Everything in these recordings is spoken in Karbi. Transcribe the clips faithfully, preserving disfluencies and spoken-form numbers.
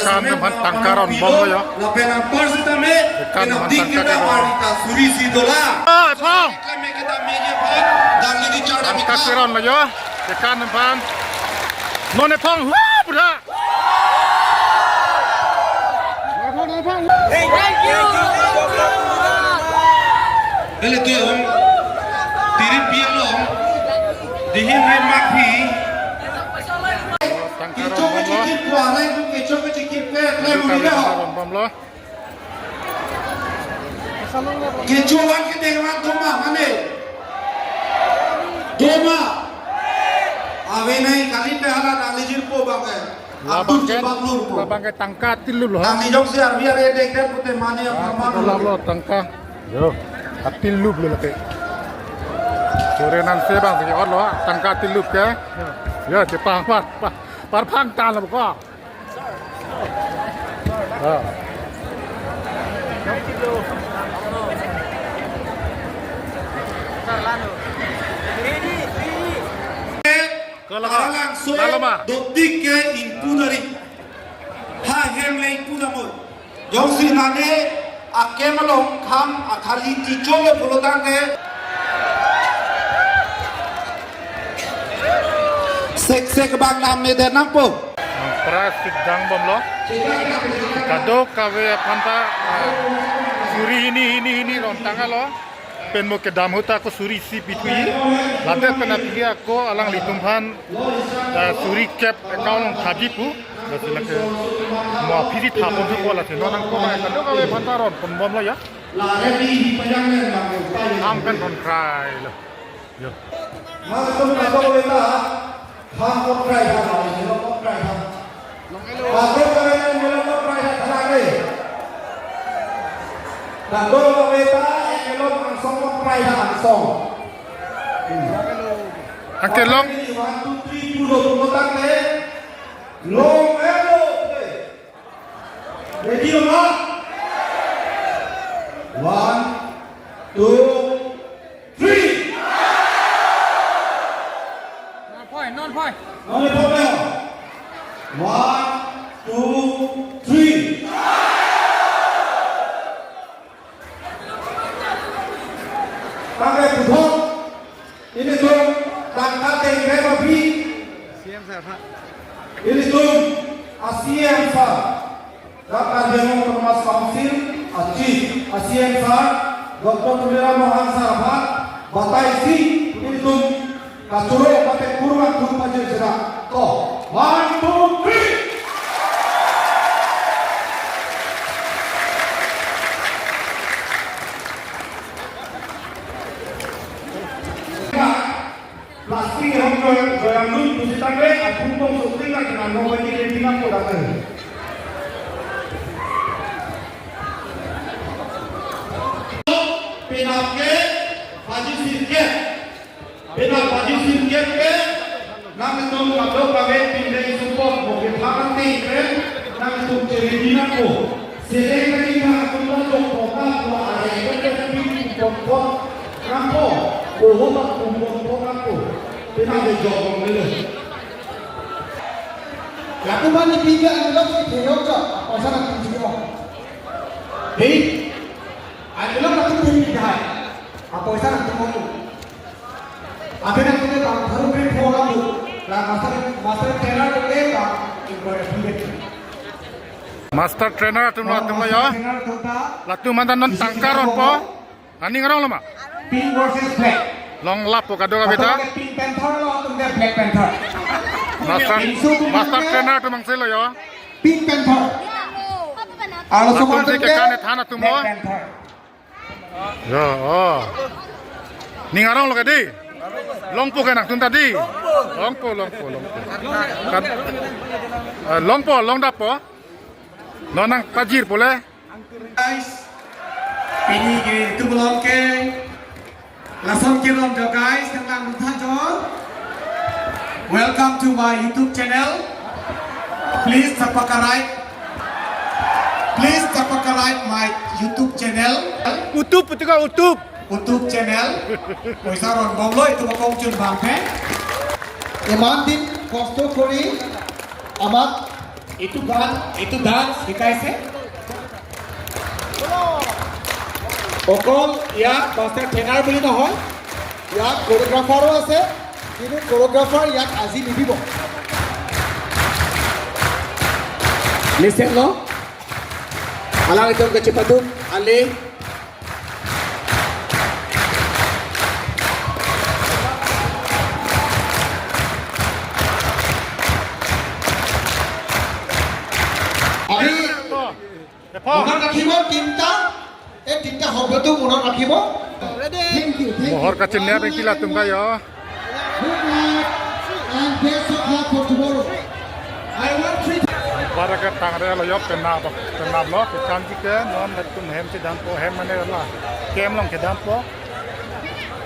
Kan aphan tangka ron bomlo yo. Lapen anpar sitame, kan aphan tangka ron. Suri si dola. Ah, Phong. Kami kita media Phong, dan lagi cara tangka kita. Keron lo yo. Kan aphan. None Phong, wah, bra. Hey, thank you. Ele tu ya, Phong. Tiri piang lo. Dihin re makpi. Tangka ron bomlo. Kecho kechikip kuarai tu kecho kechikip ke, try mo. Tangka ron bomlo. Kecho van kedeng van doma mane. Doma. Ave nai kali pe hala nangli jirpo bang ke. Labang ke, abang ke tangka tilu lo. Nangli jongsi arvi arve dek dek pute mane. Ah, apa mane. Lablo tangka. Yo, atilup lo lake. Sore nan se bang ke ot lo, tangka atilup ke. Yo, cepang par, par, parphang tan lo ko. Ah. Kalau, kalau ma. Dotik ke ingpu dari. Ha hem le ingpu namun. Jongsi mane akem along kham athali tichole pulotangte. Sek sek bang nam ne de nampo. Nang pras sidang bomlo. Kadokave aphanta, ah, suri hini hini hini ron tanglo. Pen mo kedam ahut ako suri isi pithui. Ladak pen aphi ako alanglitum aphan, eh, suri kep account along thaji pu. Lasi lake mo aphi si thapon thupo lasi non nangkok ma kadokave aphanta ron pon bomlo ya. Am pen ron krai lo. Yo. Matum kadokave ta. Than kok krai than, than kok krai than. Than kok krai than, than kok krai than, than kok krai than. Than kok krai than, than kok krai than, than kok. Angkelong. One, two, three, pulo, pulo tangte. Long elo. Ready or not? One, two, three. Non point, non point. Non point. One, two, three. Pakai puthot. Ilitum tangka tengre babi. C M sir, ha? Ilitum a C M sir. Karbi Anglong Autonomous Council a Chief, a C M sir, Doctor Tuliram Ronghang sir aphan batai si ilitum kachoro mate kurma thum pajir sira. To, one, two, three. Plastic ahok joyang, joyang dun pusitangte aphung tong sokri na kena no bagi ready nangpo dake. Penap ke baji sirkep. Penap baji sirkep ke nangtum kadokave pindai support bo ke thangan te ke nangtum che ready nangpo. Seleng lagi nangtum nangtum kota dua are ke pin pon pon nangpo. Bohot nangtum pon pon nangpo. Penap de jok nangpo. Lapu mani pinga envelope si theyok jo, poisa nangtum si mo. Hei, envelope latum theyok dai, poisa nangtum mo. Akhirnya kita tak baru print program tu, lah master, master trainer tu ke tak, impor print. Master trainer atum lo, atum lo ya. Master trainer tu ta. Latum mantan non tangka ronpo. Aning arong lo ma? Pink versus black. Long lapu kadokave ta. Pink Panther lo, atum ke Black Panther. Master, master trainer atum angse lo yo. Pink Panther. Alo latum si kekan than atum lo. Black Panther. Yo, oh. Ning arong lo ke dei. Longpo ke nangtum ta dei. Longpo, longpo, longpo. Kat, eh, longpo, longdappo. Non nangpajirpo le. Guys, pini ke YouTube along ke lason keron jo guys, tanglang mutha jo. Welcome to my YouTube channel. Please subscribe. Please subscribe my YouTube channel. Utup, utup, utup. YouTube channel. Poisa ron bomlo, itum akong chun bangphe. Iman din kosto kori amat এইটো গান, এইটো ডান্স শিকাইছে। অকল ইয়াত মাষ্টাৰ ঠেঙাৰ বুলি নহয়, ইয়াত কোৰিঅগ্ৰাফাৰো আছে, কিন্তু কোৰিঅগ্ৰাফাৰ ইয়াত আজি নিদিব। Listen, no? Alanglitum kachepathu, ale. আমি মনত ৰাখিব তিনিটা, এই তিনিটা শব্দটো মনত ৰাখিব। Thank you, thank you. Mohor kachinine abang ke latum kayo. Good luck and best of luck for tomorrow. I want three. Para ke tangre lo yo penap, penap lo, ke kanji ke non latum hem chedampo, hem mane la kem along chedampo.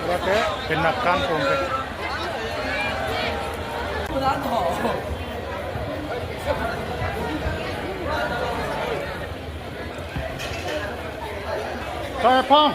Para ke penap kanpo ke. Sai phong.